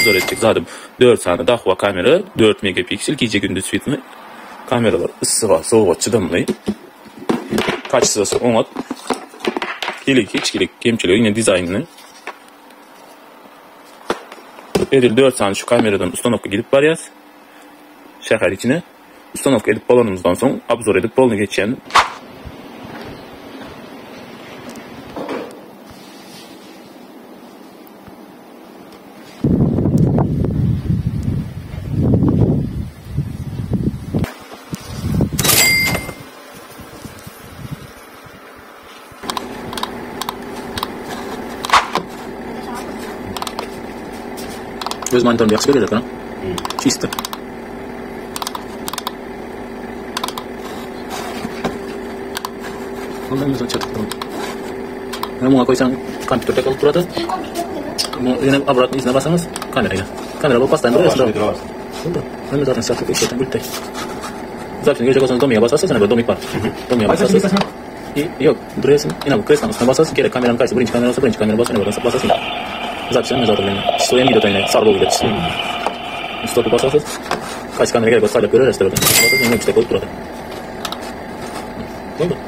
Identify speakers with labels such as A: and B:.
A: Obzor etjek zadym 4 sany Dahua kamera, 4 megapiksel gije-gündiz swetny kameralar. Yssyga, sowuga çydamly. Kaçsasy oňat. Hili hiç hili kemçiligi ýene dizaýnyny. Edil 4 sany şu kameradan ustanowka gidip barýas. Şäher içine. Ustanowka edip bolanymyzdan soň obzor edip polny geçýän. Öz monitoryny ýagşy berýär ekran. Çisto. Ondan ýüzüni çatyp duran. Ýa muňa koýsaň kompýuter tek bolup durady. Bu ýene obratny yzyna basaňyz kameraýa. Kamera bolup basdan durýar. Boldy. Hemme zadyny çatyp işletip gültdi. Zaten geljek bolsaňyz domiýa basarsyňyz, ýene bir domik bar. Domiýa basarsyňyz. Ýok, durýarsyň. Ine bu kresloň üstüne basarsyň, gerek kameranyň gaýsy birinji kamera bolsa birinji kamera basar, ine basarsyň. Zapis hemme zady bilen. Çyslo hem gidiyor ýene sar bolup gider çyslo. Stopy basarsyňyz. Gaýsy kamera gerek bolsa saýlap göreris de. Basarsyň, ýene üçde bolup durady. Boldy.